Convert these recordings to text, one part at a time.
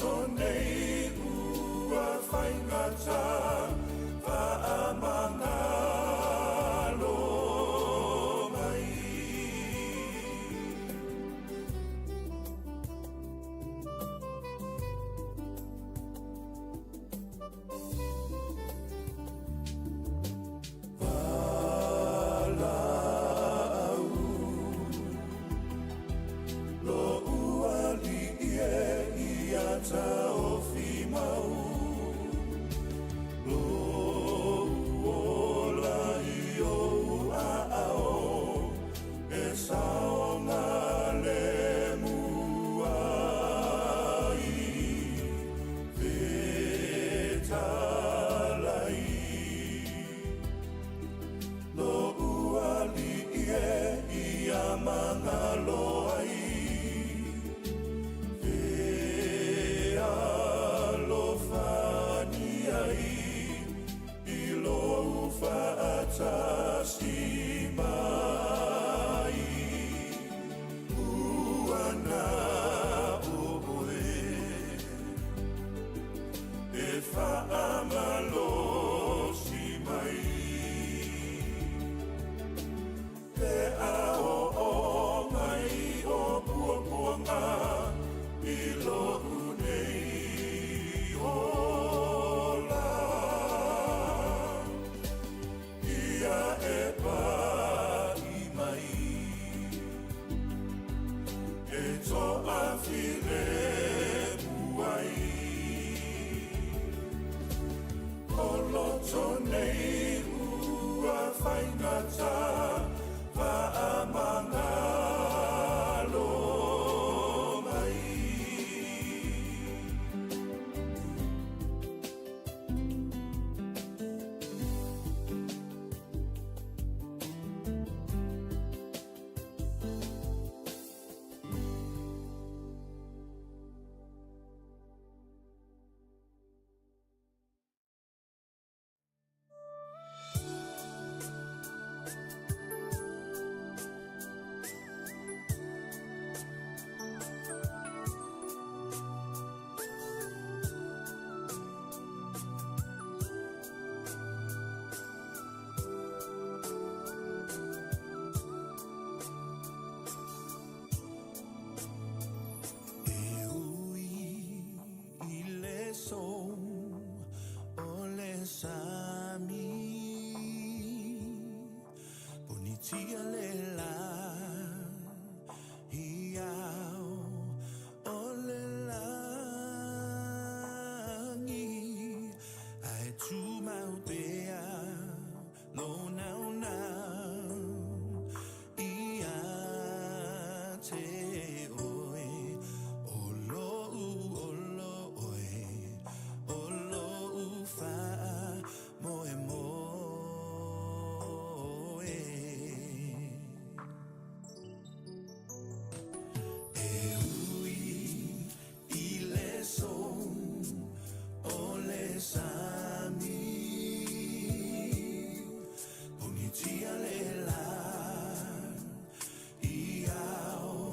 loto nei ua faigata faamagalo mai. Valaau lo'u alii e ia taofi mau lou ola i ou aao e saogalemu ai fetalai lo'u alii e ia magalo ai fealofani ai i lou faatasi mai ua na oe e faamalosi mai pe a oo mai o puapuaga i lo'u nei ola ia e pa'i mai e toafilemu ai o loto nei ua faigata faamagalo mai. E ui i le sou o le sami Ponitia le la i ao o le lagi Ae tumau pea lou naunau ia te oe O lo'u olo oe o lo'u faamoemoe. E ui i le sou o le sami Ponitia le la i ao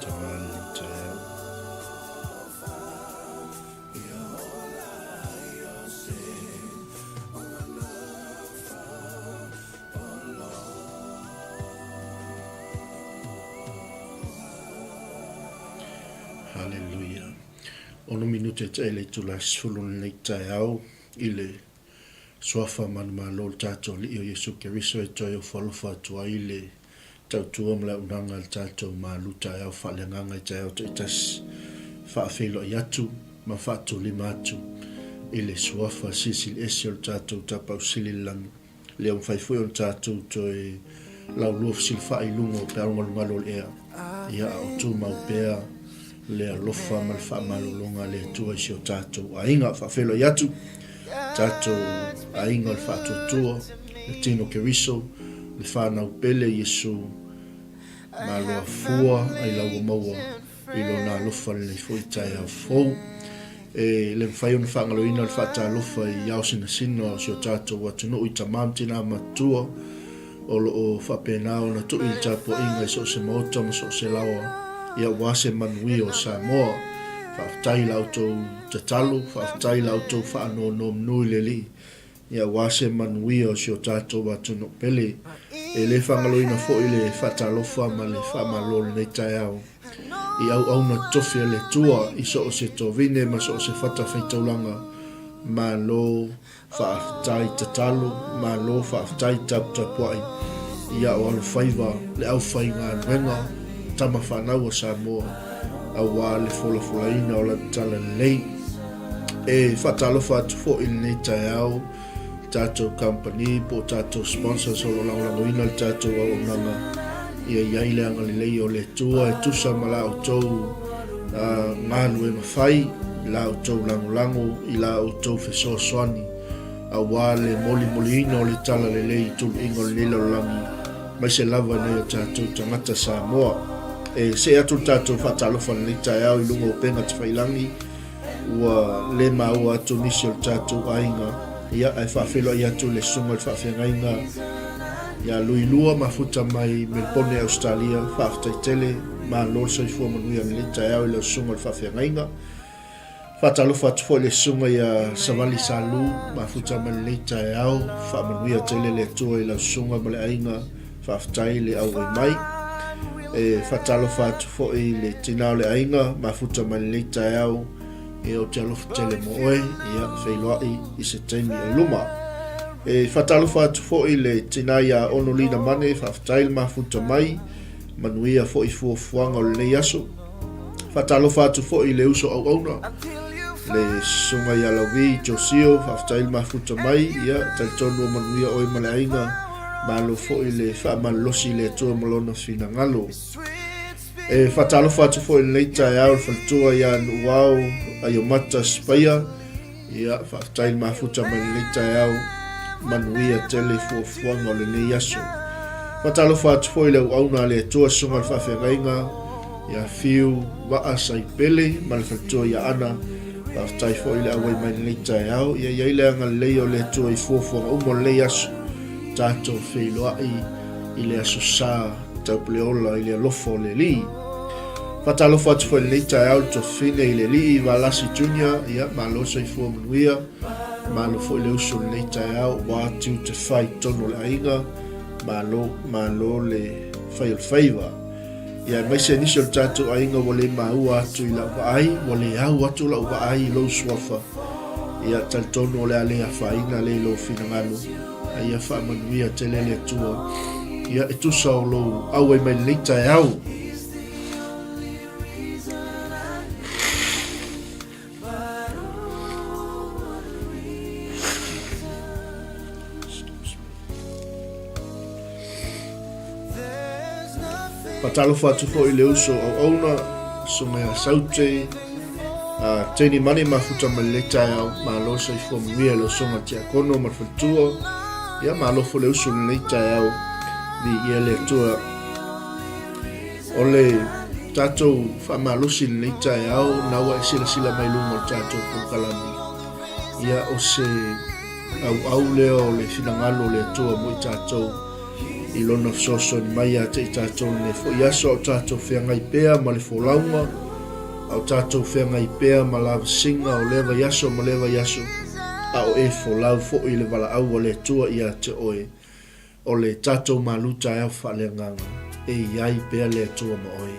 amataga i lenei taeao. Haleluia. Ono minute te ele itula 10 lenei taeao i le Suafa manumalo o le tatou Alii o Iesu Keriso e toe ofo alofa atu ai le tautua ma le auaunaga a le tatou malu taeao faaleagaga i taeao taitasi, faafeiloai atu ma faatulima atu i le Suafa Silisili Ese o le tatou Tapaau Sili i le Lagi, lea ua mafai foi ona tatou toe laulua fesilafai i luga o peau galugalu o le ea, ia a o tumau pea le alofa ma le faamalologa a le Atua i si o tatou aiga. Faafeiloai atu tatou aiga o le faatuatua, le tino Keriso, le fanau pele Iesu, malo afua ai la ua maua i lona alofa lenei foi taeao fou. E le mafai ona faagaloina le faatalofa i ao sinasina o si o tatou atunuu i tama ma tina matutua o lo o faapena ona tui le tapuaiga i so o se maota ma so o se laoa ia aua se manuia o Samoa. Faafetai i la outou tatalo, faafetai i la outou faanonomanu i le Alii ia aua se manuia o si o tatou atunuu pele. E le faagaloina foi le faatalofa ma le faamalo i lenei taeao i auauna tofi a le Atua i so o se tovine ma so o se fatafaitaulaga. Malo Faafetai tatalo, malo faafetai taputapuai i ao alofaiva le aufaigaluega tama fanau a Samoa aua le folafolaina o lana tala lelei. E faatalofa atu foi i lenei taeao i tatou company po o tatou sponsors o lo o lagolagoina le tatou auaunaga ia i ai le agalelei o le Atua e tusa ma la outou galuega fai i la outou lagolago i la outou fesoasoani aua le molimoliina o le talalelei i tuluiga o lenei lalolagi aemaise lava i nai o tatou tagata Samoa. E see atu le tatou faatalofa i lenei taeao i luga o upega tafailagi ua le maua atu nisi o le tatou aiga, ia, ae faafeiloai atu le susuga i le faafeagaiga ia Luilua Mafuta mai Melbourne, Ausetalia. Faafetai tele, malo le soifua manuia i lenei taeao i lau susuga i le faafeagaiga. Faatalofa atu foi i le susuga ia Savali Salu Mafuta mai lenei taeao. Faamanuia tele le Atua i lau susuga ma le aiga. Faafetai le auai mai. E faatalofa atu foi i le tina o le aiga, mafuta mai lenei taeao, ia ou te alofa tele mo oe, ia feiloai i se taimi o luma. E faatalofa atu foi i le tina ia Onolina Mane, faafetai le mafuta mai, manuia foi fuafuaga o lenei aso. Faatalofa atu foi i le uso auauna, le susuga ia Lauvi Josio, faafetai le mafuta mai, ia talitonu o manuia oe ma le aiga, malo foi le faamalolosi i le Atua ma lona finagalo. E faatalofa atu foi i lenei taeao le faletua ia Nuuao Aiomata Sipaia, Ia, faafetai le mafuta mai lenei taeao, manuia tele fuafuaga o lenei aso. Faatalofa atu foi i le auauna a le Atua, Susuga i le Faafeagaiga ia Fiu Vaa Saipele ma le faletua ia Ana. Faafetai foi i le auai mai lenei taeao. Ia i ai le agalelei o le Atua i fuafuaga uma o lenei aso. Tatou feiloai i le Aso Sa Taupuleola i le alofa o le Alii. Faatalofa atu foi i lenei taeao i le tofine i le Alii Valasi Junior, ia malo soifua manuia, malo foi le uso i lenei taeao ua tiute fai i totonu o le aiga, malo, malo le fai o le faiva. Ia aemaise nisi o le tatou aiga ua le maua atu i lau vaai, ua le au atu lau vaai i lou suafa. Ia talitonu o le a le afaina le i lou finagalo. A ia faamanuia tele le Atua. Ia e tusa o lou auai mai lenei taeao. Faatalofa atu foi i le uso auauna, Susuga ia Saute, a Teni Mane mafuta mai lenei taeao, malo soifua manuia i lau susuga Tiakono ma le faletua, ia malo foi le uso i lenei taeao, viia le Atua. O le tatou faamalosi i lenei taeao, na ua e silasila mai luga o le tatou polokalame, ia o se auau lea o le finagalo o le Atua mo i tatou. I lona fesoasoani mai ia te i tātou lenei foi aso a o tātou feagai pea ma le folauga, a o tātou feagai pea ma lavasiga o lea vaiaso ma lea vaiaso, a o e folau foi le valaau a le Atua ia te oe. O le tatou malu taeao faaleagaga, e i ai pea le Atua ma oe.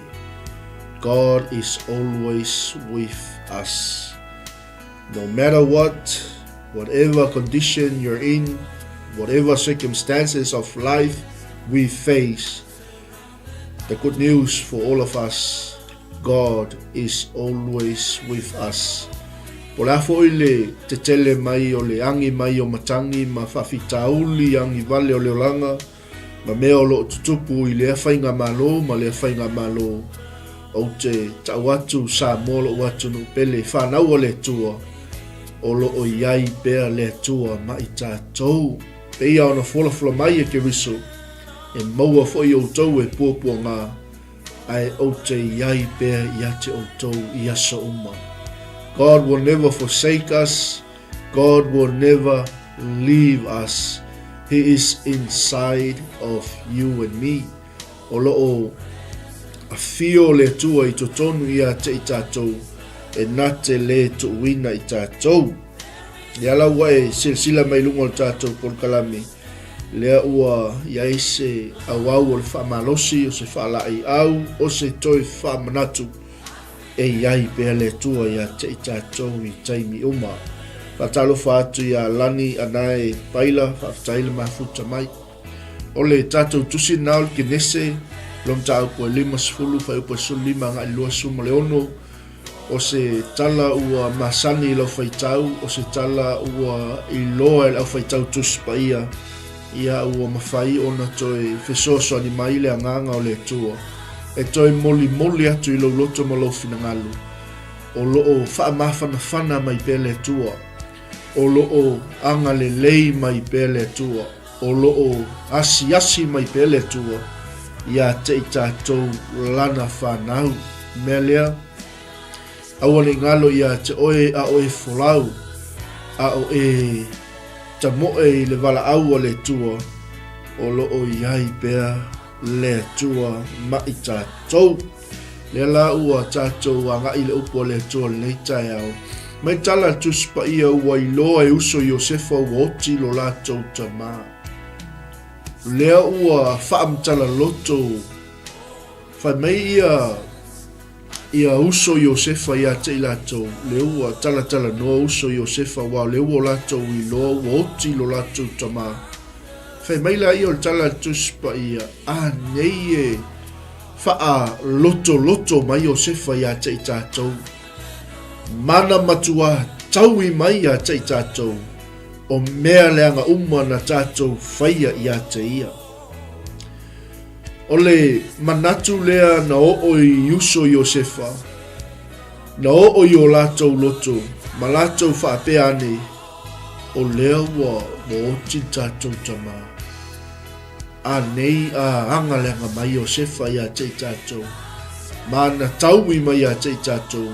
God is always with us. No matter what, whatever condition you're in, whatever circumstances of life we face, the good news for all of us, God is always with us. Po o le a foi le tetele mai o le agi mai o matagi ma faafitauli agivale o le olaga ma mea o lo o tutupu i lea faigamalo ma lea faigamalo, ou te tau atu Samoa lou atunuu pele, fanau a le Atua, o lo o i ai pea le Atua ma i tatou. Pei ona folafola mai e Keriso, e maua foi outou e puapuaga, ae ou te i ai pea ia te outou i aso uma. God will never forsake us, God will never leave us. He is inside of you and me. O lo o afio le Atua i totonu ia te i tatou, e na te le tuuina i tatou. Lea la ua e silasila mai luga o le tatou polokalame, lea ua i ai se auau o le faamalosi, o se faalaeiau, o se toe faamanatu e i ai pea le Atua ia te i tatou i taimi uma. Faatalofa atu iā Lani Anae Paila, faafetai le mafuta mai. O le tatou tusi lena o le Kenese, lo mataupu e 50, fuaiupu e 15 agai i le 26, O se tala ua masani i lau faitau, o se tala ua iloa e le aufaitau Tusi Paia, ia ua mafai ona toe fesoasoani mai le Agaga o le Atua e toe molimoli atu i lou loto ma lou finagalo. O lo o faamafanafana mai pea le Atua. O lo o agalelei mai pea le Atua. O lo o asiasi mai pea le Atua ia te i tatou Lana fanau. Mea lea, aua ne i galo ia te oe a o e folau, a o e tamoe i le valaau a le Atua, o lo o i ai pea le Atua ma i tatou. Lea la ua tatou agai i le upu a le Atua i lenei taeao. Mai tala a le Tusi Paia ua iloa e uso Iosefa ua oti lo latou tama. Lea ua faamatala loto fai mai ia ia uso Iosefa ia te i latou, lea ua talatalanoa uso Iosefa aua o lea ua o latou iloa ua oti lo latou tama. Fai mai laia o le tala a le Tusi Paia, A nei e Faalotoloto mai Iosefa ia te i tatou. Mana matua taui mai ia te i tatou, o mea leaga uma na tatou faia ia te ia. O le manatu lea na oo i uso Iosefa, na oo i o latou loto, ma latou faapea ane, O lea ua oti le tatou tama. A nei a angaleaga mai Iosefa ia te i tatou, ma na taui mai ia te i tatou,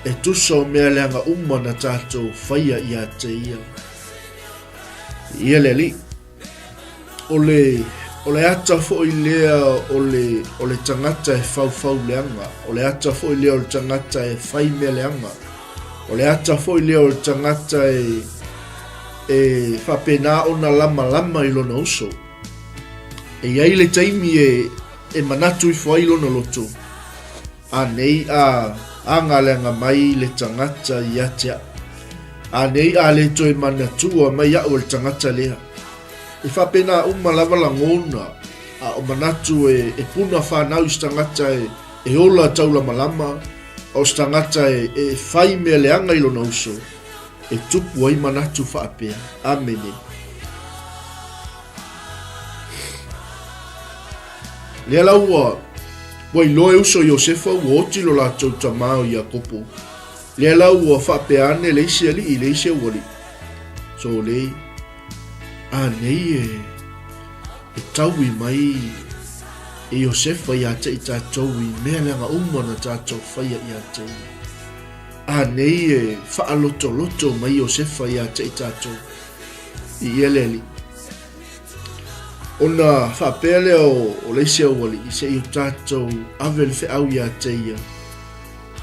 e tusa o mea leaga uma na tatou faia ia te ia. Ia le Alii. O le, o le ata foi lea o le, o le tagata e faufau leaga, o le ata foi lea o le tagata e fai mea leaga, o le ata foi lea o le tagata e, e faapena ona lamalama i lona uso. E i ai le taimi e, e manatu ifo ai lona loto, a nei a agaleaga mai le tagata ia te au. A nei a le toe manatua mai au e le tagata lea. E faapena uma lava lagona, a o manatu e, e puna whanau i se tagata e, e ola taulamalama, a o se tagata e, e whai mea leaga i lona uso, e tupu ai manatu faapea. Amene. Lea la ua, ua iloa e uso Iosefa ua oti lo latou tama o Iakopo. Lea la ua faapea ane le isi alii le isi aualii. Solei, a nei e, e taui mai e Iosefa ia te i tatou i mea leaga uma na tatou faia ia te ia. A nei e faalotoloto mai Iosefa ia te i tatou i ia le alii. Ona faapea lea o le isi aualii, se i o tatou ave le feau ia te ia,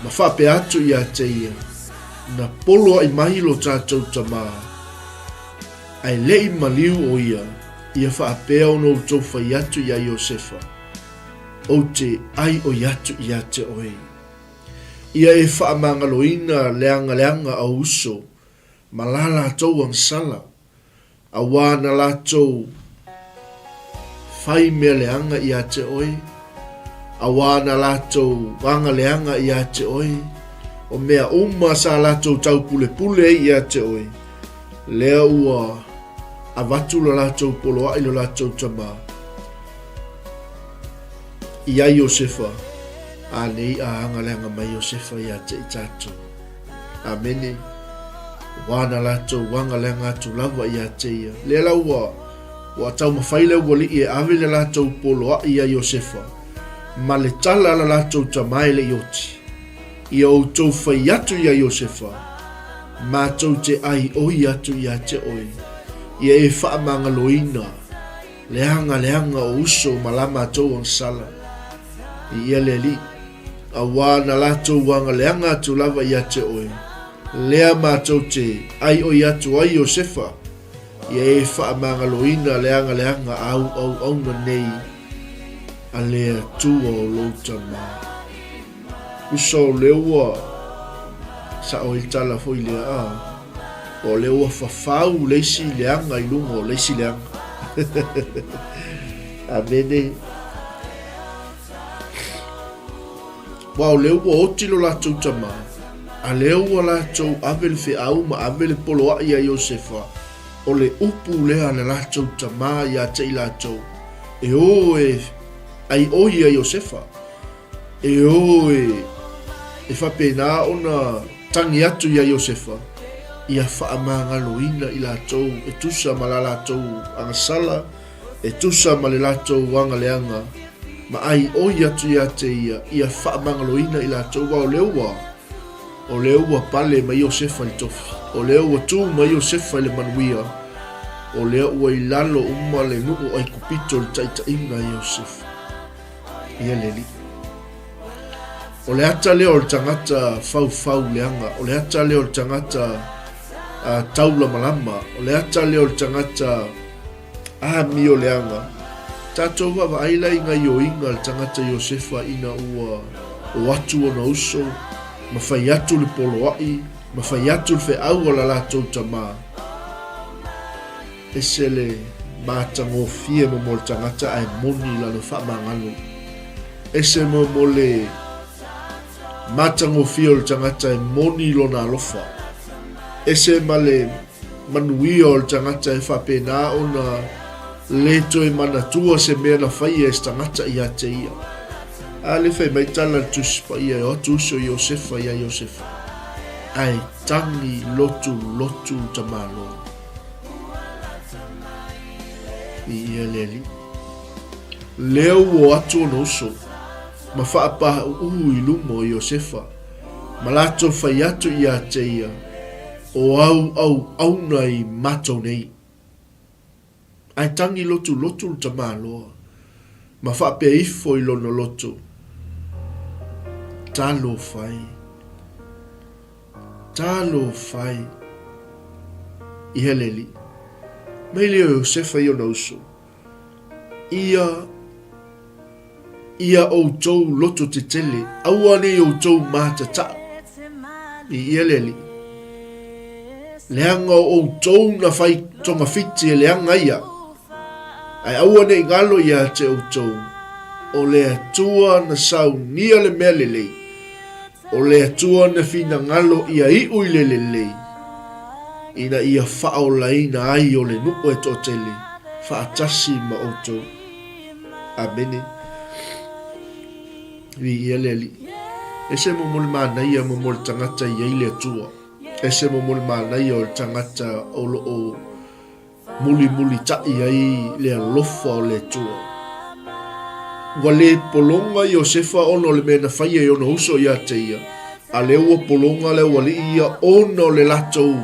ma faapea atu ia te ia, Na poloaʻi mai lo tatou tamā, ae le i maliu ʻo ia, ia faapea ona outou fai atu iā Iosefa, Ou te ʻai ʻoi atu ia te ʻoe. Ia e faamagaloina le agaleaga a ou uso, ma la latou agasala, Auā na latou fai mea leaga ia te oe, auā na latou aga leaga ia te oe, o mea uma sa latou taupulepule ai ia te oe, lea ua avatu lo latou poloaʻi lo latou tamā iā Iosefa, anei a aga leaga mai Iosefa ia te i tatou. Amene. Ua na latou aga leaga atu lava ia te ia. Lea la ua, ua taumafai le aualii e ave le latou poloaʻi ia Iosefa, ma le tala a la latou tama e le i oti. Ia outou fai atu ia Iosefa, matou te ʻai ʻoi atu ia te oe, ia e faamagaloina Leaga leaga o uso ma la matou agasala i ia le alii, auā na latou aga leaga atu lava ia te oe, lea matou te ai oi atu ai Iosefa, ia e faamagaloina le aga leaga a au auauna nei a le Atua o lou tama. Uso o lea ua sao ai le tala foi lea a o lea ua fafau le isi leaga i luga o le isi leaga. Amene. Ua o lea ua oti lo latou tamā, a lea ua latou ave le feau ma ave le poloaʻi iā Iosefa, o le upu lea a le latou tamā ia te i latou, e ō e ai ʻo ia Iosefa. E ō e, e faapena ona tagi atu iā Iosefa, ia faamagaloina i latou e tusa ma la latou agasala, e tusa ma le latou agaleaga, ma ʻai ʻoi atu ia te ia, ia faamagaloina i latou, aua o lea ua, o lea ua pale mai Iosefa i le tofi, o lea ua tu mai Iosefa i le manuia, o lea ua i lalo uma le nuu o ʻAikupito i le taitaiga a Iosefa. Ia le Alii. O le ata lea o le tagata faufau leaga, o le ata lea o le tagata uh, taulamalama, o le ata lea o le tagata amio leaga. Tatou vaavaai la i gaioiga a le tagata Iosefa ina ua o atu ona uso, ma fai atu le poloaʻi, ma fai atu le feau a la latou tamā. Ese le matagofie mo le tagata ae moni lana faamagalo. Ese mo mo le matagofie o le tagata e moni lona alofa. Ese ma le manuia o le tagata e faapena ona le toe manatua se mea na faia e se tagata ia te ia. A le fai mai tala le Tusi Paia e o atu uso Iosefa ia Iosefa, ae tagi lotu lotu tamaloa. I ia le Alii. Lea ua o atu ona uso, ma faapāʻuʻu i luma o Iosefa, ma latou fai atu ia te ia, O au auauna i matou nei. Ae tagi lotulotu le tamaloa, ma faapea ifo i lona loto, Talofa e! Talofa e! I hele alii. Mai lea o Iosefa i ona uso, Ia, ia outou loto tetele, aua nei outou mātatau. I ia le alii. Leaga o outou na whai togafiti e leaga ia. Ae aua nei galo ia te outou, o le Atua na saunia le mea lelei. O le Atua na finagalo ia iʻu i le lelei, ina ia faaolaina ai o le nuu e toatele faatasi ma outou. Amene. Viia le Alii. Ese mo le manaia mo mo le tagata i ai le Atua. Ese mo mo le manaia o le tagata o lo o mulimulitaʻi ai le alofa o le Atua. Ua lē pologa Iosefa ona o le mea na faia i ona uso ia te ia, a lea ua pologa le aualii ia ona o le latou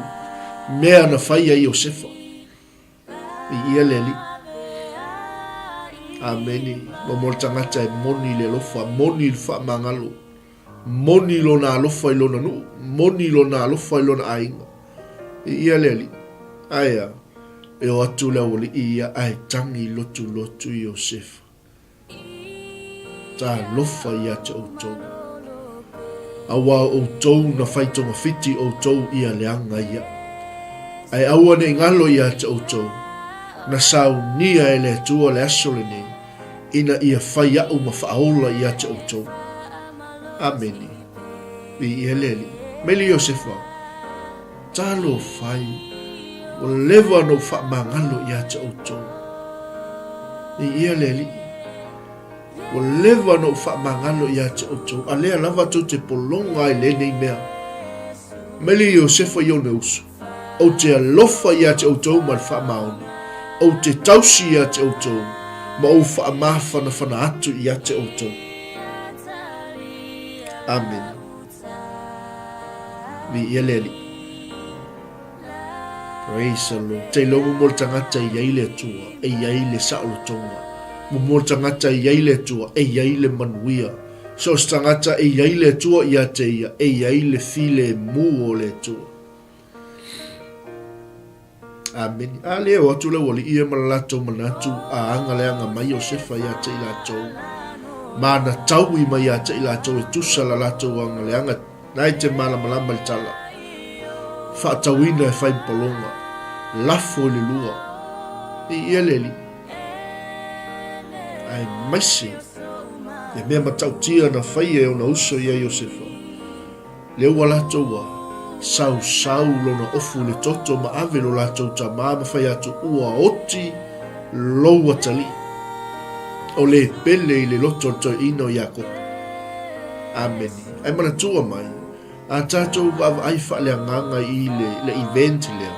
mea na faia i Iosefa. I ia le Alii. Amene. Mo le tagata e moni le alofa, moni le faamagalo, moni lona alofa i lona nuu, moni lona alofa i lona aiga. Viia le Alii. Ae a? E o atu le aualii ia ae tagi lotulotu Iosefa. Talofa ia te outou. Aua o outou na fai togafiti outou ia leaga ia. Ae aua ne i galo ia te outou, na saunia e le Atua le aso lenei, ina ia fai a'u ma faaola ia te outou. Amene. Viia le Alii. Meli Iosefa, Talofa e, ua leva ona ou faamagalo ia te outou. Viia le Alii. Ua leva ona ou faamagalo ia te outou, a lea lava tou te pologa ai lenei mea. Meli Iosefa i ona uso, Ou te alofa ia te outou ma le faamaoni, ou te tausi ia te outou, ma ou faamafanafana atu ia te outou. Amene. Viia le Alii. Praise the Lord. Te iloa mo le tagata e i ai le Atua, e i ai le saolotoga. Mo le tagata e i ai le Atua, e i ai le manuia. So o se tagata e i ai le Atua ia te ia, e i ai le filemu o le Atua. Amene. A lea o atu le aualii ia ma le latou manatu, a aga leaga mai Iosefa ia te i latou, ma ana taui mai ia te i latou e tusa la latou aga leaga, na e te malamalama i le tala. Faatauina e fai ma pologa, lafo i le lua. Viia le Alii. Aemaise le mea matautia na faia e ona uso ia Iosefa. Lea ua latou ua sausau lona ofu i le toto ma ave lo latou tama ma fai atu, Ua oti lou atalii, o le pele i le loto o le toeaina o Iakopo. Amene. Ae manatua mai, a tatou vaavaai faaleagaga i le, le event lea,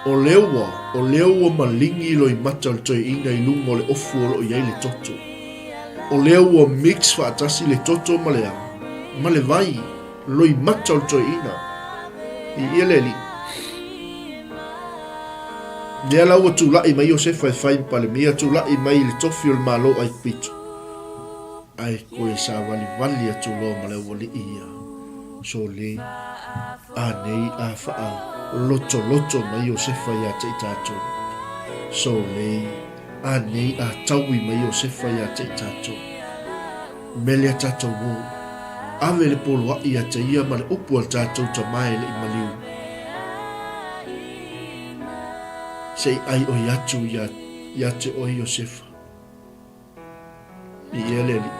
o lea ua, o lea ua maligi loimata o le toeaina i luga o le ofu o lo o i ai le toto. O lea ua mix faatasi le toto ma le a? Ma le vai, loimata o le toeaina. Viia le Alii. Lea la ua tulai mai Iosefa e fai ma Palemia, tulai mai i le tofi o le Malo o Aikupito. Ae koe savalivali atu loa ma le aualii ia, sole, a nei a faalotoloto mai Iosefa ia te i tatou. Sole, A nei a taui mai Iosefa ia te i tatou. Mele a tatou o. Ave le poloaʻi ia te ia ma le upu a le tatou tama e leʻi maliu. Se i ʻai ʻoi atu ia, ia te oe Iosefa. Viia le Alii.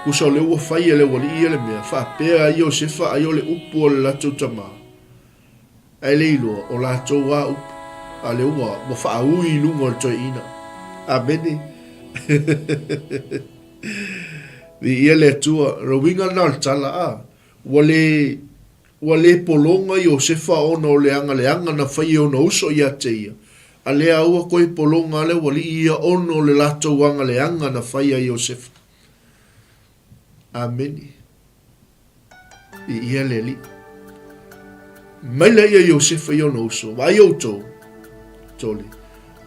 Kusa o lea ua fai e le aualii ia le mea, faapea ai Iosefa ai o le upu a le latou tama. Ae le iloa, o latou a upu, a lea ua, ua faaui i luga o le toeaina. Amene. Viia le Atua. O le uiga lena o le tala, a, ua le, ua le pologa Iosefa ona o le agaleaga na fai e ona uso ia te ia, a lea ua koe pologa le aualii ia ona o le latou agaleaga na fai a Iosefa. Amene. Viia le Alii. Maila ia Iosefa i ona uso, Vaai outou, tole,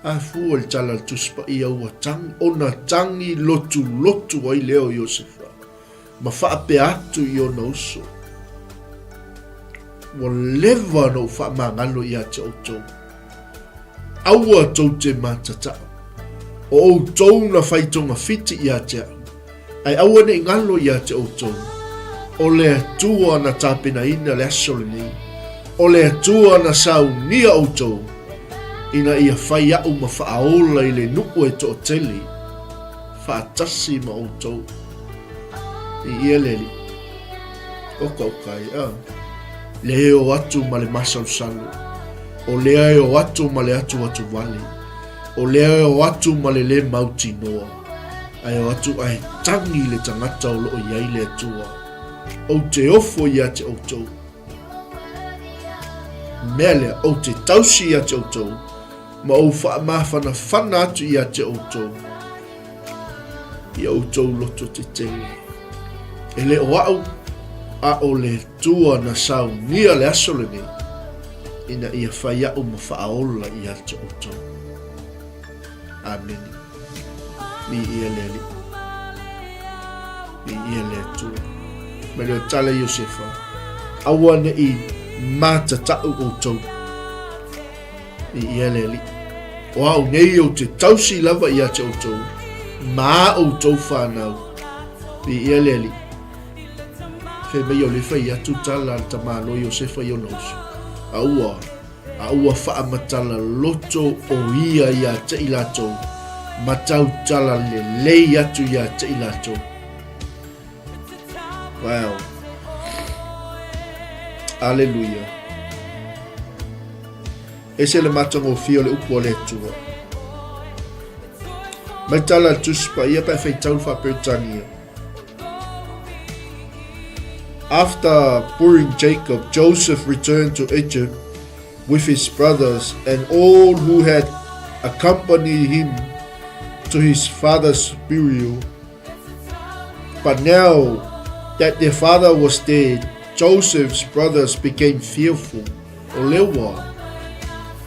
a fua le tala a le Tusi Paia ua tagi, ona tagi lotulotu ai lea o Iosefa, ma faapea atu i ona uso, Ua leva ona ou faamagalo ia te outou. Aua tou te matataa. O outou na fai togafiti ia te au. Ae aua ne i galo ia te outou, o le Atua na tapenaina le aso lenei, o le Atua na saunia outou, ina ia fai a'u ma faaola i le nuu e toatele, faatasi ma outou. Viia le Alii. Oka oka e, a. Lea e o atu ma le masalosalo, o lea e o atu ma le atuatuvale, o lea e o atu ma le lē mautinoa. Ae o atu ae tagi le tagata o lo o i ai le Atua. Ou te ofo ia te outou. Mea lea, ou te tausi ia te outou, ma ou faamafanafana atu ia te outou, i outou loto tetele. E le o a'u, a o le Atua na saunia le aso lenei, ina ia fai a'u ma faaola ia te outou. Amene. Viia le Alii. Viia le Atua. Mai lea o tala i Iosefa, Aua ne i matatau outou. Viia le Alii. O au nei ou te tausi lava ia te outou, ma a outou fanau. Viia le Alii. Fai mai o le fai atu tala a le tamaloa Iosefa i ona uso, a ua a ua faamatala loto ʻo ia iā te i latou, ma tautala lelei atu iā te i latou. Wow. Aleluia. Ese le matagofie o le upu a le Atua. Mai tala le Tusi Paia pe faitau le faa-Peretania. After burying Jacob, Joseph returned to Egypt with his brothers and all who had accompanied him to his father's burial. But now that their father was dead, Joseph's brothers became fearful. O lea ua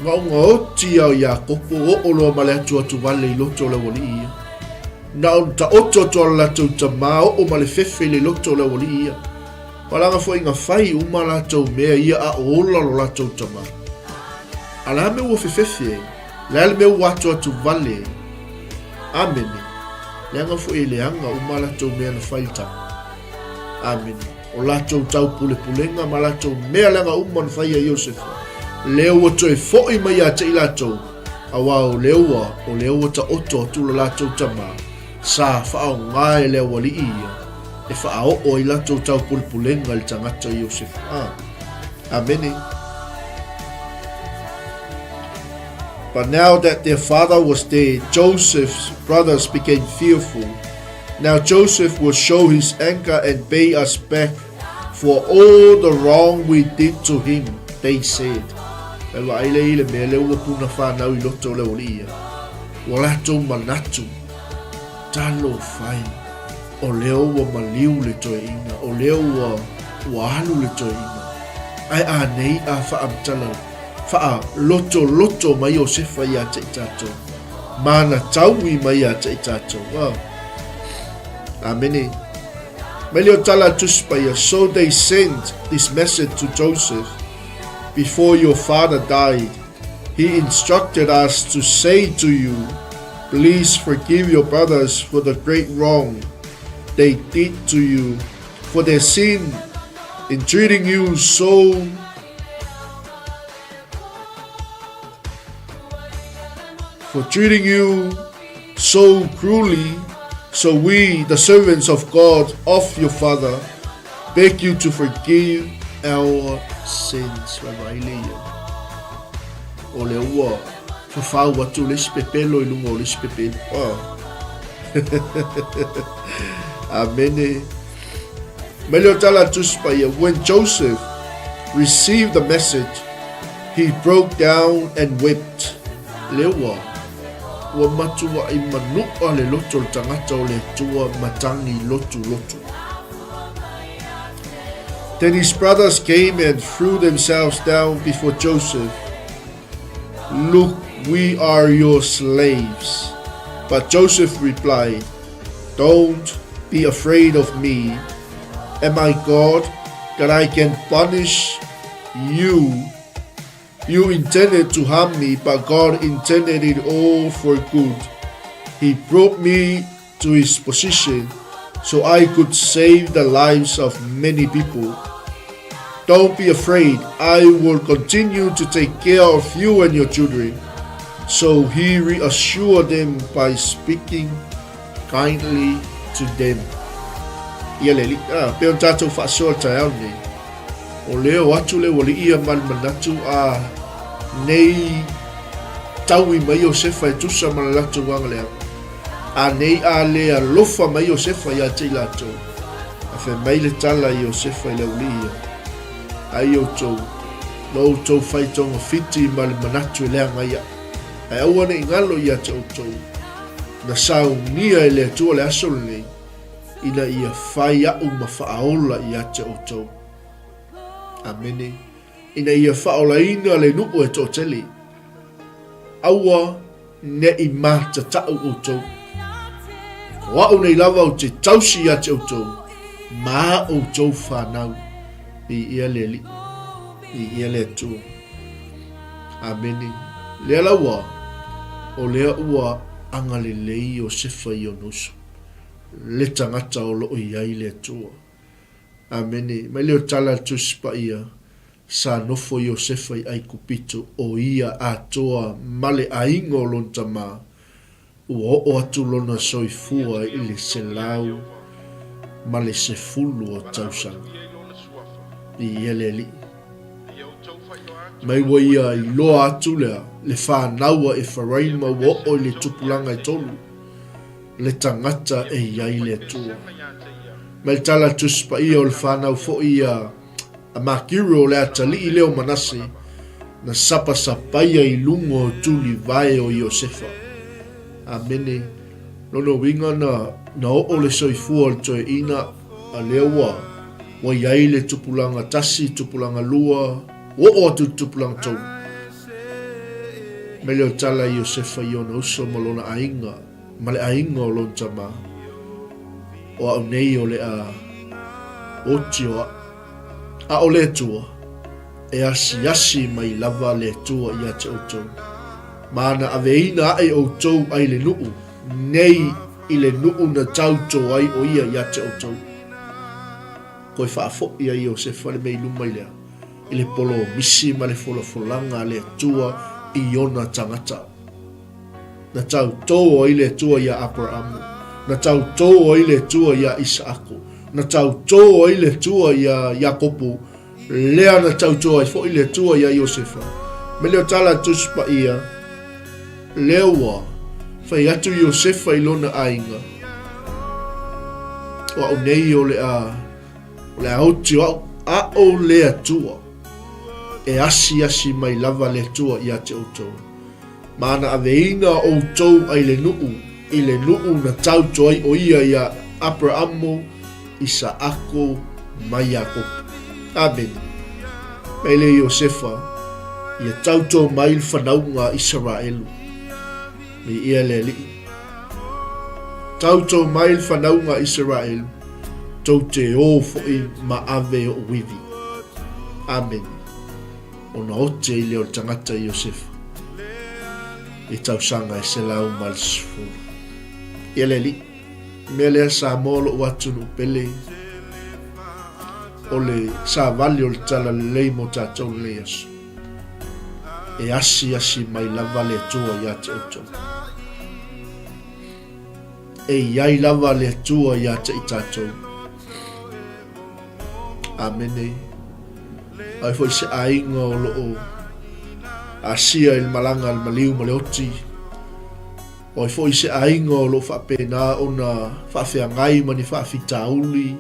gaogaoti au Iakopo oo loa ma le atuatu vale i loto o le aualii ia. Na ona taoto atu a le latou tamā oo ma le fefe i le loto o le aualii ia. Palaga foi na fai uma latou mea ia a o ola lo latou tamā. A le a mea ua fefefe ai? Le a le mea ua atuatu vale ai? Amene. Leaga foi e leaga uma latou mea na fai i le tama. Amene. O latou taupulepulega ma latou mea leaga uma na faia e Iosefa, lea ua toe foi mai ia te i latou, auā o lea ua, o lea ua taoto atu lo latou tama, sa faaaoga e le aualii ia, e faaoo ai latou taupulepulega i le tagata Iosefa. A. Amene. But now that their father was dead, Joseph's brothers became fearful. Now Joseph will show his anger and pay us back for all the wrong we did to him, they said. E vaai lea i le mea lea ua puna whanau i loto o le aualii ia. Ua latou manatu, talofa e, o lea ua maliu le toeaina, o lea ua, ua alu le toeaina. Ae a nei a faamatala Whaalotoloto mai Iosefa iā te i tātou. Māna taui mai iā te i tātou. Wow. Amene. Mai leo tala Tusi Paia, so they sent this message to Joseph before your father died. He instructed us to say to you, please forgive your brothers for the great wrong they did to you, for their sin in treating you so For treating you so cruelly, so we, the servants of God, of your father, beg you to forgive our sins. Vaavaai lea ia. O lea ua fafau atu le isi pepelo i luga o le isi pepelo. Oh. Amene. Mai lea o tala a Tusi Paia, When Joseph received the message, he broke down and wept. Lea ua, ua matuaʻi manuʻa le loto o le tagata o le Atua matagi lotulotu. Then his brothers came and threw themselves down before Joseph. Look, we are your slaves. But Joseph replied, Don't be afraid of me. Am I God that I can punish you? You intended to harm me, but God intended it all for good. He brought me to his position so I could save the lives of many people. Don't be afraid. I will continue to take care of you and your children. So he reassured them by speaking kindly to them. Ia le alii, a, pei ona tatou faasoa i le taeao lenei, o lea o atu le ualii ia ma le manatu a nei taui mai Iosefa e tusa ma le latou agaleaga. A nei a le alofa mai Iosefa iā te i latou, a fai mai le tala a Iosefa i le aualii ia, Ai outou, no outou fai togafiti ma le manatu e leaga ai aʻu, ae aua ne i galo ia te outou, na saunia e le Atua le aso lenei, ina ia fai aʻu ma faaola ia te outou. Amene. Ina ia faaolaina le nuu e toatele. Aua ne i matatau outou. O a'u nei lava ou te tausi ia te outou ma a outou fanau. Viia le Alii. Viia le Atua. Amene. Lea la ua, o lea ua agalelei Iosefa i ona uso, le tagata o lo o i ai le Atua. Amene. Mai lea o tala a le Tusi Paia, Sa nofo Iosefa i Aikupito, o ia atoa ma le aiga o lona tama, ua oo atu lona soifua i le 110 o tausaga. Viia le Alii. Mai ua ia iloa atu lea, le fanau a Efaraima ua oo i le tupulaga e tolu, le tagata e i ai le Atua. Mai le tala a le Tusi Paia o le fanau foi ia a Makiru o le atalii lea o Manase, na sapasapaia i luga o tulivae o Iosefa. Amene. Lona uiga na, na oo le soifua o le toeaina, a lea ua, ua i ai le tupulaga tasi, tupulaga lua, ua oo atu i le tupulaga tolu. Mai lea o tala a Iosefa i ona uso ma lona aiga, ma le aiga o lona tama, O au nei o le a oti o a'u. A o le Atua, e asiasi mai lava le Atua ia te outou, ma ana aveina aʻe outou ai le nuu nei i le nuu na tauto ai o ia ia te outou. Koe faafoʻi ai Iosefa le mea i luma i lea, i le polomisi ma le folafolaga a le Atua i ona tagata. Na tautō ai le Atua iā Aperaamu, na tautō ai le Atua iā Isaako, na tautō ai le Atua iā Iakopo, lea na tautō ai foʻi le Atua iā Iosefa. Me leo tala a Tusi Paia, lea ua fai atu Iosefa i lona aiga, O a'u nei o le a, o le a oti o a'u, a'o le Atua, e asiasi mai lava le Atua ia te outou. Ma ana aveina outou ai le nuu, i le nuu na tauto ai o ia ia Aperamo, Isaako, ma Iakopo. Amene. Mai le Iosefa, ia tauto mai le fanauga a Isaraelu. Me ia le Alii. Tauto mai le fanauga a Isaraelu, tou te o foʻi ma ave oʻu ivi. Amene. Ona ote ai lea o le tagata i Iosefa i tausaga e 180. Ia le Alii, mea lea Samoa loʻu atunuu pele, o le savali o le talalelei mo tatou lenei aso. E asiasi mai lava le Atua ia te outou. E i ai lava le Atua ia te i tatou. Amene. Ai foi se aiga o loo asia i le malaga a le maliu ma le oti. O ai foi se aiga o loo faapena ona faafeagai ma ni faafitauli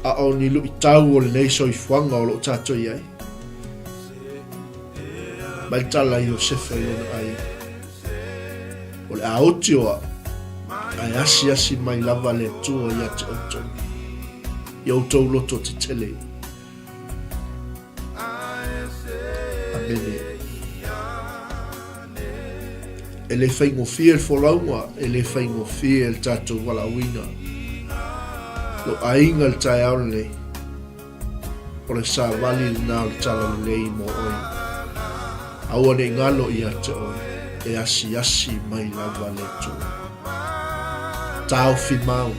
a o ni luitau o lenei soifuaga o loo tatou i ai. Mai le tala a Iosefa i lona aiga. O le a oti o a'u, ae asiasi mai lava le Atua ia te outou, i outou loto tetele. Amene. E le faigofie le folauga, e le faigofie le tatou valaauina. Lou aiga i le taeao lenei. O le savali lena o le talalelei mo oe. Aua ne i galo ia te oe, e asiasi mai lava le Atua. Taofi mau.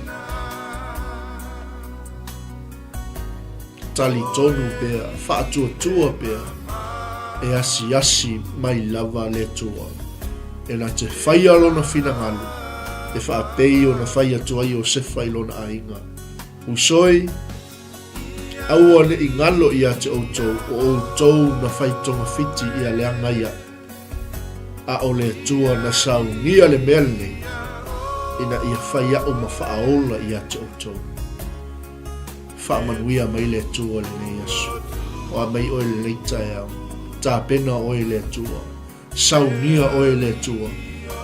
Talitonu pea, faatuatua pea, e asiasi mai lava le Atua. E na te whaia lona finagalo, e whaapei ona whai atu ai Iosefa i lona aiga. Usoi, Aua ne i ngalo ia te outou, o outou na fai togafiti ia leaga ia, a o le Atua na saunia le mea lenei, ina ia fai a'u ma faaola ia te outou. Faamanuia mai le Atua i lenei aso. O a mai oe i lenei taeao, tapena oe i le Atua. Saunia oe e le Atua,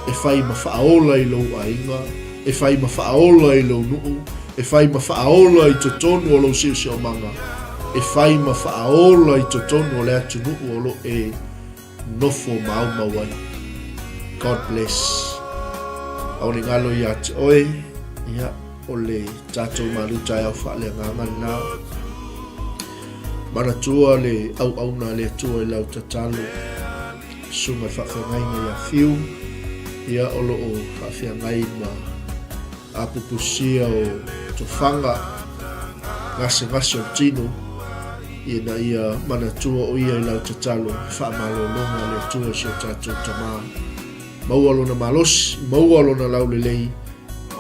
e fai ma faaola i lou aiga, e fai ma faaola i lou nuu, e fai ma faaola i totonu o lou siosiomaga, e fai ma faaola i totonu o le atunuu o lo e nofo maumau ai. God bless. Aole galo ia te oe. Ia, o le tatou malu taeao faaleagaga lena. Manatua le auauna a le Atua i lau tatalo, susuga i le faafeagaiga ia Fiu, ia o lo o faafeagai ma apupusia o tofaga, gasegase o le tino, ina ia manatua o ia i lau tatalo, faamalologa a le Atua i si o tatou Tama. Maua lona malosi, maua lona laulelei,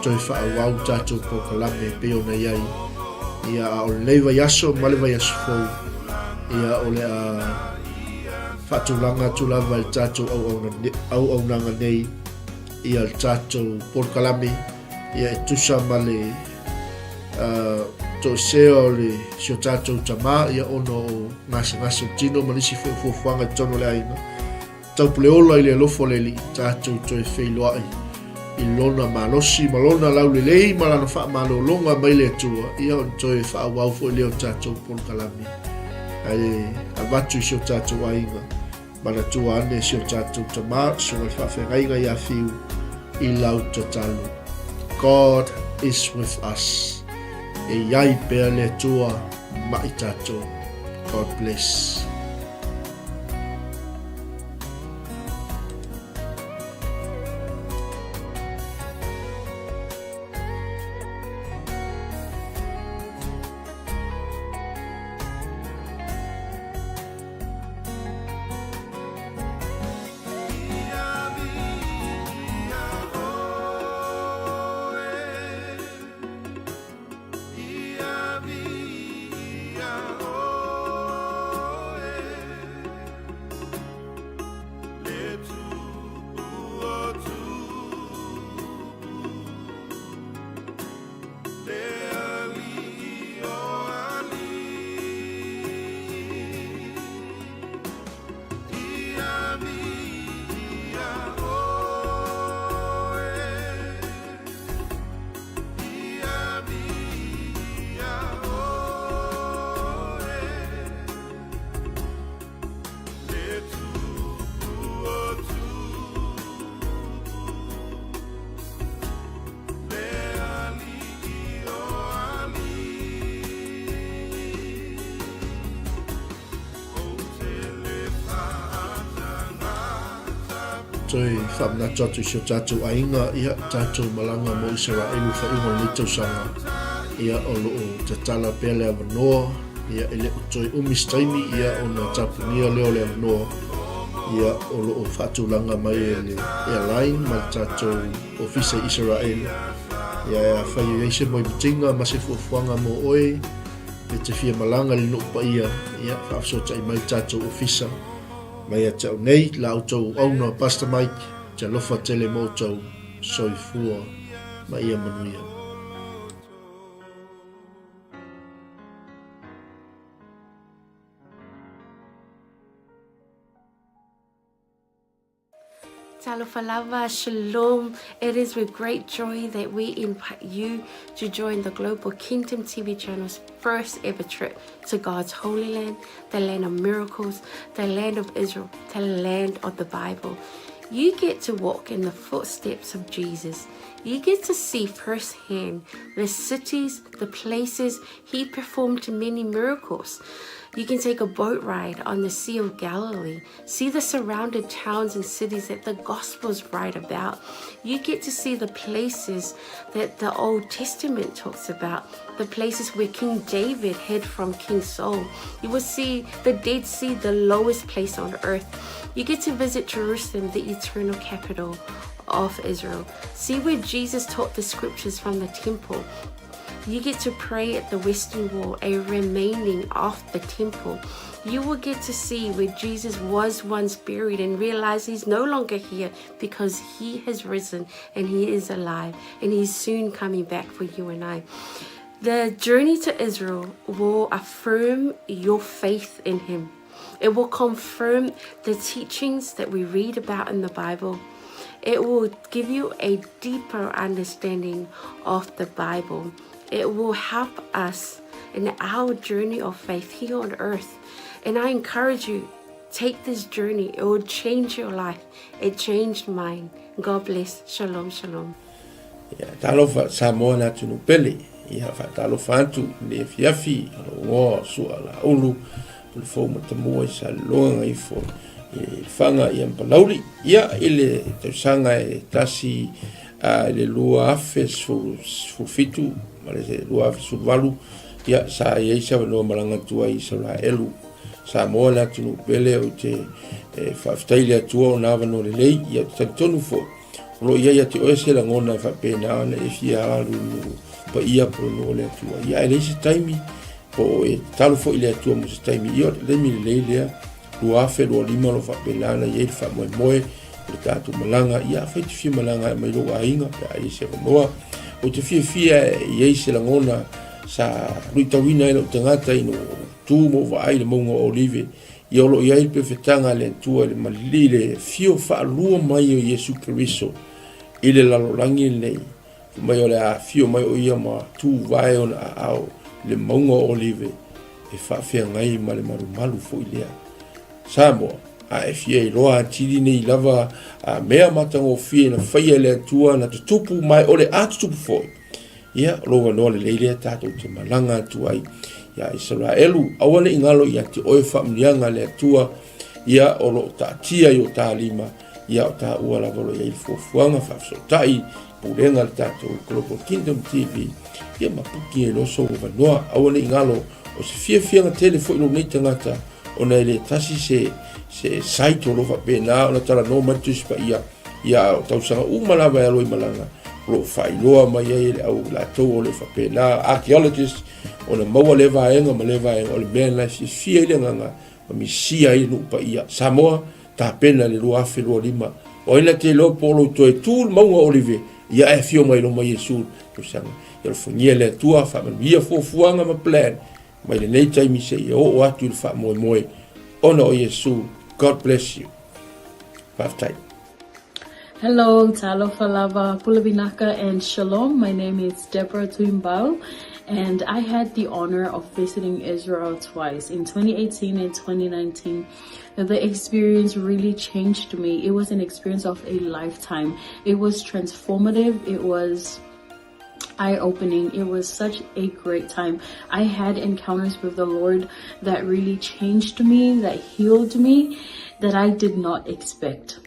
toe faaauau tatou polokalame e pei ona i ai. Ia, a o lenei vaiaso ma le vaiaso fou, ia, o le a faatulaga atu lava i le tatou auaunaga nei, ia le tatou polokalame, ia e tusa ma le uh, toesea o le si o tatou tama, ia ona o gasegase o tino ma nisi foi o fuafuaga i totonu o le aiga. Taupuleola i le alofa o le Alii, tatou toe feiloai i Lona malosi ma Lona laulelei ma Lana faamalologa mai le Atua, ia ona toe faaauau foi lea o tatou polokalame. Ae avatu i si o tatou aiga, manatua ane si o tatou tama, susuga i le faafeagaiga ia Fiu, i lau tatalo. God is with us. E i ai pea le Atua ma i tatou. God bless. Toe faamanatu atu i si o tatou aiga, ia, tatou malaga mo Isaraelu i faaiuga o lenei tausaga, ia, o lo o tatala pea le avanoa, ia, e le o toe umi se taimi, ia, ona tapunia lea o le avanoa, ia, o lo o faatulaga mai e le airline ma le tatou ofisa i Isaraelu. Ia, afai e i ai se moemitiga ma se fuafuaga mo oe, e te fia malaga i le nuu paia, ia, faafesootai mai le tatou ofisa. Mai ia te au nei, la outou auauna Pastor Mike, te alofa tele mo outou, soifua ma ia manuia. Talofa lava, shalom. It is with great joy that we invite you to join the Global Kingdom TV channel's first ever trip to God's Holy Land, the land of miracles, the land of Israel, the land of the Bible. You get to walk in the footsteps of Jesus. You get to see firsthand the cities, the places he performed many miracles. You can take a boat ride on the Sea of Galilee, see the surrounded towns and cities that the Gospels write about. You get to see the places that the Old Testament talks about, the places where King David hid from King Saul. You will see the Dead Sea, the lowest place on earth. You get to visit Jerusalem, the eternal capital of Israel. See where Jesus taught the scriptures from the temple. You get to pray at the Western Wall, a remaining of the temple. You will get to see where Jesus was once buried and realize he's no longer here because he has risen and he is alive and he's soon coming back for you and I. The journey to Israel will affirm your faith in him. It will confirm the teachings that we read about in the Bible. It will give you a deeper understanding of the Bible. It will help us in our journey of faith here on earth. And I encourage you, take this journey. It will change your life. It changed mine. God bless. Shalom, shalom. Ia, talofa Samoa le atunuu pele. Ia, faatalofa atu i lenei afiafi o lou igoa o Sua Laulu, Pulefou Matamua i Saleloga Gagaifo i Lefaga ia ma Palauli. Ia, i le tausaga e tasi i le 2017 ma le 2018, ia, sa i ai se avanoa malaga atu ai i Isaraelu. Samoa le atunuu pele, ou te faafetai i le Atua ona avanoa lelei. Ia, ou te talitonu foi, O lo o i ai ia te oe se lagona e faapena ona e fia alu i nuu paia po o nuu o le Atua. Ia ae leai se taimi, po o e tatalo foi i le Atua mo se taimi. Ia o le taimi lelei lea, 2025 o lo o faapena ona i ai le faamoemoe o le tatou malaga. Ia afai e te fia malaga e aumai lou aiga pe a i ai se avanoa. Ou te fiafia e i ai se lagona sa luitauina ai lou tagata ina ua ou tu ma ou vaai i le mauga o Olive. Ia o lo o i ai le pefetaga a le Atua i le malili i le afio faalua mai o Iesu Keriso i le lalolagi lenei, fai mai o le a afio mai o ia ma tuvae ona aao i le mauga o Olive e faafeagai ma le malumalu foi lea. Samoa, a e fia iloa atili nei lava a mea matagofie na faia e le Atua na tutupu ma o le a tutupu foi, Ia, o lou avanoa lelei lea tatou te malaga atu ai ia Isaraelu. Aua ne i galo ia te oe faamanuiaga a le Atua, ia o lo o taatia i o ta lima, ia o taua lava o lo o i ai le fuafuaga faafesootai, pulega a le tatou Global Kingdom TV, ia ma puki ai loa sou avanoa. Aua ne i galo, o se fiafiaga tele foi lou nei tagata, ona e le tasi se, se site o lo o faapena ona talanoa mai le Tusi Paia, Ia, o tausaga uma lava e alu ai malaga, o lo o faailoa mai ai e le au latou o le faapena, archaeologist, ona maua lea vaega ma lea vaega, o le mea lena e fiafia ai le agaga ma misia ai le nuu paia. Samoa, tapena i le 2025. O ai na te iloa po o lou toe tu le mauga o Olive, ia ae afio mai loma Iesu i le tausaga. Ia alofagia e le Atua, faamanuia fuafuaga ma plan mai lenei taimi seia oo atu i le faamoemoe ona o Iesu. God bless you. Faafetai. Hello, talofa lava, pule vinaka and shalom. My name is Deborah Tuimbau and I had the honor of visiting Israel twice in 2018 and 2019. The experience really changed me. It was an experience of a lifetime. It was transformative. It was eye-opening. It was such a great time. I had encounters with the Lord that really changed me, that healed me, that I did not expect.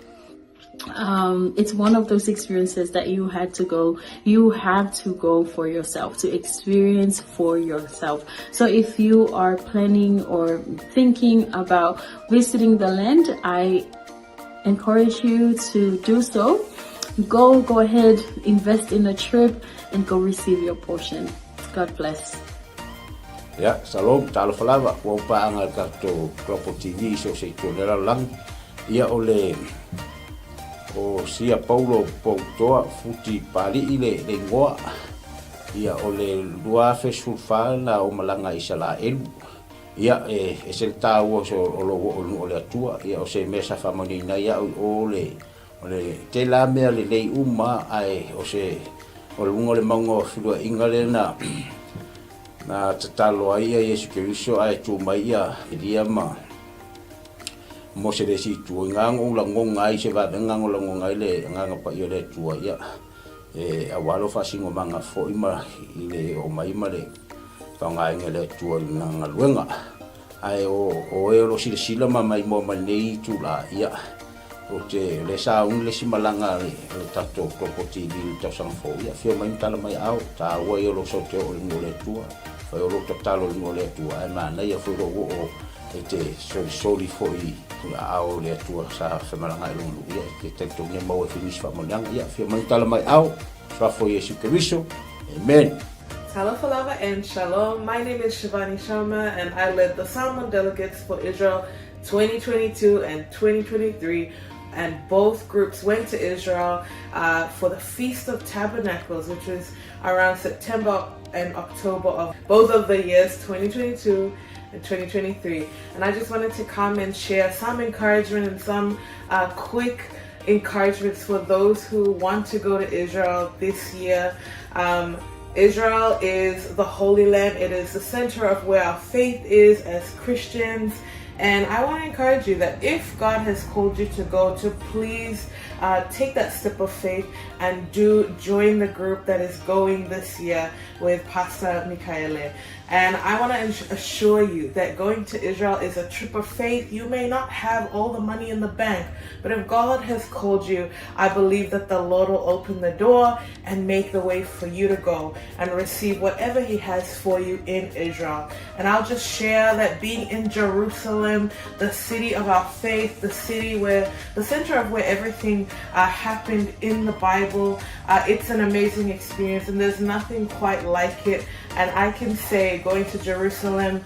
It's one of those experiences that you had to go, you have to go for yourself, to experience for yourself. So if you are planning or thinking about visiting the land, I encourage you to do so. Go, go ahead, invest in a trip and go receive your portion. God bless. Ia, shalom, talofa lava, ua ou paaga i le tatou Global TV i so o se itu o le lalolagi. Ia, o le, o Sia Paulo Poutoa Futi Pali'i le, le igoa. Ia, o le 2014 na ou malaga i Isalaelu. Ia, e ese le taua o se, o lou oo i le nuu o le Atua. Ia, o se mea sa faamanuiaina ai au i o le, O le tele lava mea lelei uma ae o se o luga o le mauga o feluaiga lea na na tatalo ai ia Iesu Keriso ae tu mai ia Elia ma Mose le isi itu. I ngā ou lagoga ai se vavega o lagoga ai le Agaga Paia o le Atua ia e aua lou faasinomaga foi ma i le oo mai ma le faaaogaina e le Atua i lana galuega. Ae o oe o lo o silasila ma maimoa mai lenei itula, ia, ou te, o lea sa uni le isi malaga a le, a le tatou Global TV i le tausaga fou, ia, afio mai ma tala mai aao, taua ia o lou sau te oo i le nuu o le Atua, fai o lou tatalo i le nuu o le Atua, ae manaia foi lou oo e te solisoli foi i aao o le Atua sa femalaga ai lona nuu, ia, e te talitonu e maua ai foi nisi faamanuiaga, ia, afio mai ma tala mai aao, Suafa o Iesu Keriso, Amen. Talofa lava and shalom. My name is Shivani Sharma and I led the Samoan delegates for Israel 2022 and 2023 and both groups went to Israel uh, for the Feast of Tabernacles, which was around September and October of both of the years 2022 and 2023. And I just wanted to come and share some encouragement and some uh, quick encouragements for those who want to go to Israel this year. Um, Israel is the Holy Land. It is the center of where our faith is as Christians. And I want to encourage you that if God has called you to go, to please take that step of faith and do join the group that is going this year with Pastor Mikaele. And I want to assure you that going to Israel is a trip of faith. You may not have all the money in the bank, but if God has called you, I believe that the Lord will open the door and make the way for you to go and receive whatever He has for you in Israel. And I'll just share that being in Jerusalem, the city of our faith, the city where the center of where everything happened in the Bible, it's an amazing experience, and there's nothing quite like it. And I can say going to Jerusalem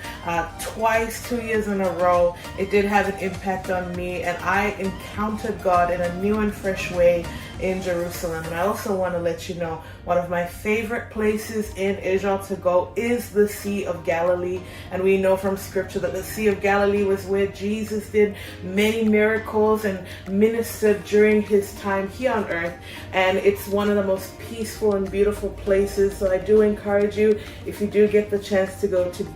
twice, 2 years in a row, it did have an impact on me, and I encountered God in a new and fresh way in Jerusalem. And I also want to let you know one of my favorite places in Israel to go is the Sea of Galilee. And we know from scripture that the Sea of Galilee was where Jesus did many miracles and ministered during his time here on earth. And it's one of the most peaceful and beautiful places. So I do encourage you, if you do get the chance to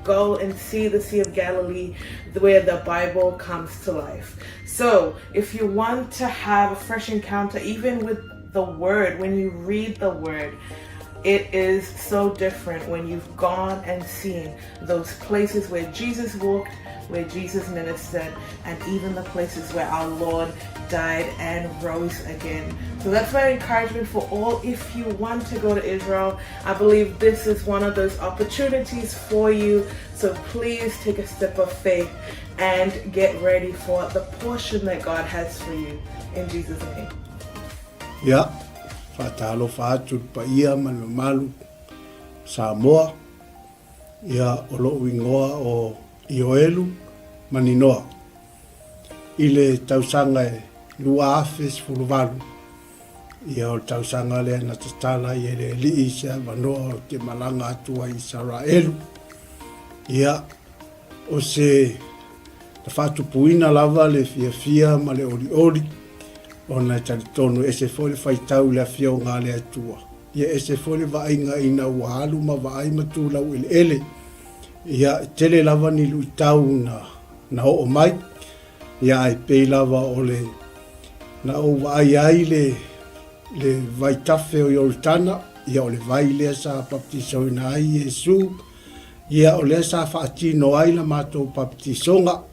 go and see the Sea of Galilee, where the Bible comes to life. So if you want to have a fresh encounter, even with the Word, when you read the Word, it is so different when you've gone and seen those places where Jesus walked, where Jesus ministered, and even the places where our Lord died and rose again. So that's my encouragement for all. If you want to go to Israel, I believe this is one of those opportunities for you. So please take a step of faith and get ready for the portion that God has for you. In Jesus' name. Ia, faatalofa atu i le paia ma le mamalu o Samoa, ia o lo'u igoa o Ioelu Maninoa. I le tausaga e 2018, ia o le tausaga lea na tatala ai e le Alii se avanoa ou te malaga atu ai i Isaraelu. Ia, O se na faatupuina lava le fiafia ma le olioli, ona e talitonu e ese foi le faitau i le Afioga a le Atua. Ia ese foi le vaaiga ina ua alu ma vaai ma tu laueleele. Ia, e tele lava ni luitau na, na oo mai, ia ae pei lava o le na ou vaai ai le, le vaitafe o Ioritana, ia o le vai lea sa baptisoina ai Iesu, Ia, o lea sa faatino ai la matou papatisoga,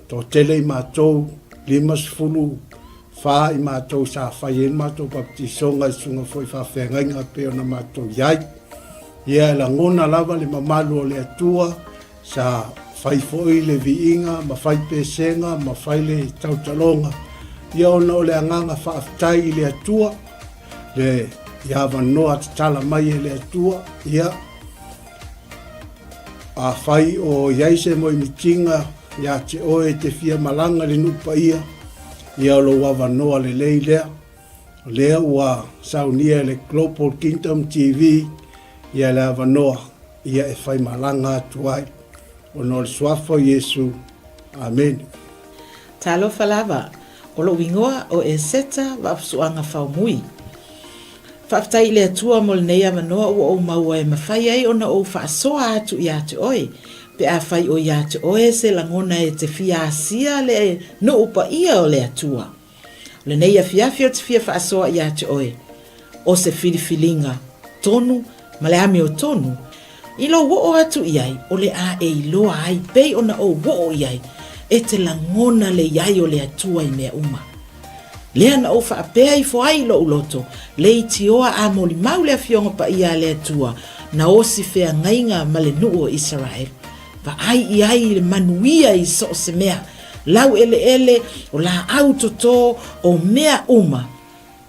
toatele i matou, 54 i matou sa fai ai le matou papatisoga i susuga foi i faafeagaiga e pei ona matou i ai. Ia, e lagona lava le mamalu o le Atua, sa fai foi le viiga ma fai pesega ma fai le tautaloga, ia ona o le agaga faafetai i le Atua, le i avanoa tatala mai e le Atua, ia, Afai o i ai se moemitiga ia te oe e te fia malaga i le nuu paia, ia o lou avanoa lelei lea. O lea ua saunia e le Global Kingdom TV ia le avanoa ia e fai malaga atu ai. Ona o le Suafa o Iesu. Amene. Talofa lava, o lou igoa o Eseta Vaafusuaga Faumui. Faafetai i le Atua mo lenei avanoa ua ou maua e mafai ai ona ou faasoa atu ia te oe, pe afai o ia te oe se lagona e te fia asia le nuu paia o le Atua. O lenei afiafi ou te fia faasoa ia te oe, o se filifiliga tonu ma le amiotonu, I lou oo atu i ai, o le a e iloa ai pei ona ou oo i ai, e te lagona le i ai o le Atua i mea uma. Lea na ou faapea ifo ai i lou loto, leitioa a molimau le Afioga Paia a le Atua, na osi feagaiga ma le nuu o Isaraelu. Vaai i ai i le manuia i so o se mea, lau eleele, o laau toto, o mea uma,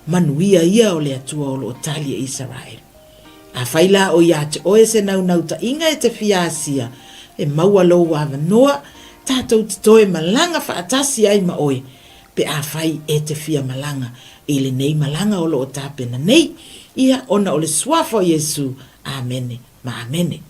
manuia ia o le Atua o lo o tali e Isaraelu. Afai la o ia te oe se naunauta-inga e te fia asia, e maua lou avanoa, tatou te toe malaga faatasi ai ma oe, pe afai e te fia malaga i lenei malaga o lo o tapena nei, ia ona o le Suafa o Iesu. Amene ma amene.